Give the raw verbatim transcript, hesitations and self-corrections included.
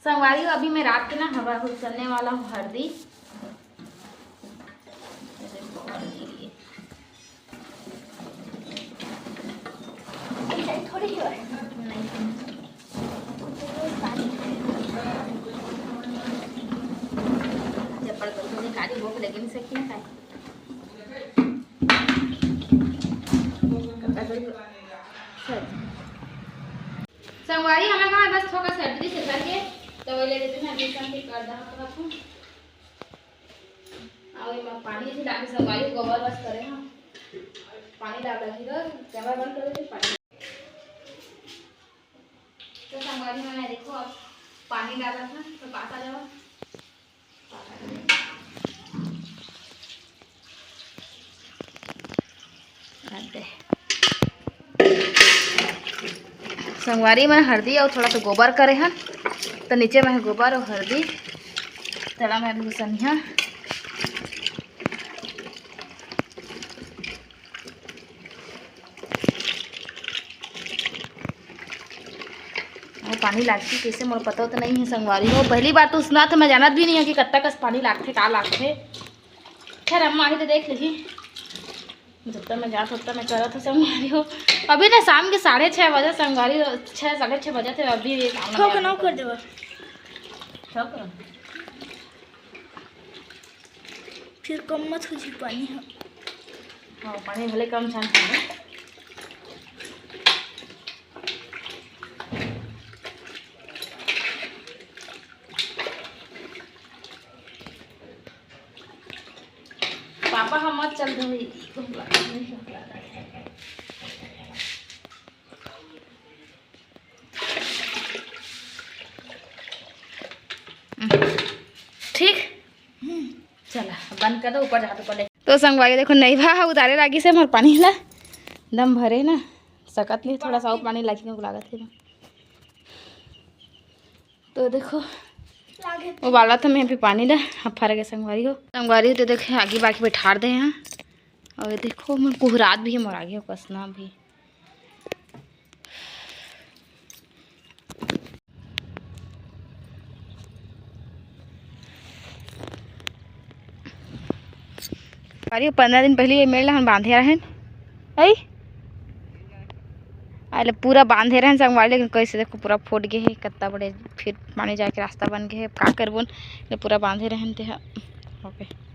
संगवारी हो, अभी मैं रात के ना हवा हुसलने वाला हूँ हरदी। थोड़ी ही है। नहीं। जब पर कोई कारी भूख लगे नहीं सकती ना, संगवारी, हमर घर बस थोड़ा सर्दी से करके, तो वो ले लेते हैं, अभी शांति कर दहा करत हूँ। और ये मैं पानी भी डाल के संगवारी, गोबर बस करे ना, पानी डाल रही तो कैमरा बंद कर देती, पानी। तो संगवारी, मैं देखो, अब पानी डाला था, तो पास आ जाओ। संगवारी, मैं हरदी और थोड़ा सा गोबर करे हन, तो नीचे में गोबर और हरदी, तला में भी सनिया। वो पानी लागती कैसे, मोर पता तो नहीं है संगवारी हो। पहली बार तो उसना था, मैं जानत भी नहीं है कि कत्ता कस पानी लागथे, का लागथे। खैर, अम्मा आही तो देख लेही। जब तक मैं जात होता मैं करत हूँ संगवारी हो। अभी ना शाम के साढ़े छः बजे संगवारी हो, छः, साढ़े छः बजे थे, अभी ये काम ठोक ना कर देवा। ठोक ना। फिर कम मत हो जी पानी ह। हाँ, पानी भले कम छान छान। पापा हम मत चल दो। ठीक। चला, बंद कर दो, ऊपर जाके ऊपर ले। तो संगवारी देखो, नैवा ह उतारे लागी से मोर पानी ला, दम भरे ना, सकत नहीं, थोड़ा सा और पानी लागी लागत है। तो देखो, उबाला तो मैं अभी पानी ला, अब फर गए संगवारी हो। संगवारी हो, तो देखे, आगी बाकी बैठार दे हैं। और देखो, मैं कुहरात भी है मोर आगी, कसना भी। अरे, पंद्रह दिन पहले ये मेड़ ला हम बांधे रहन, आई आले पूरा बांधे रहन संगवारी, लेकिन कैसे देखो पूरा फूट गए है, कितना बड़े फिर पानी जाके रास्ता बन गए है। अब का करबो न, ले पूरा बांधे रहन ते ह। ओके।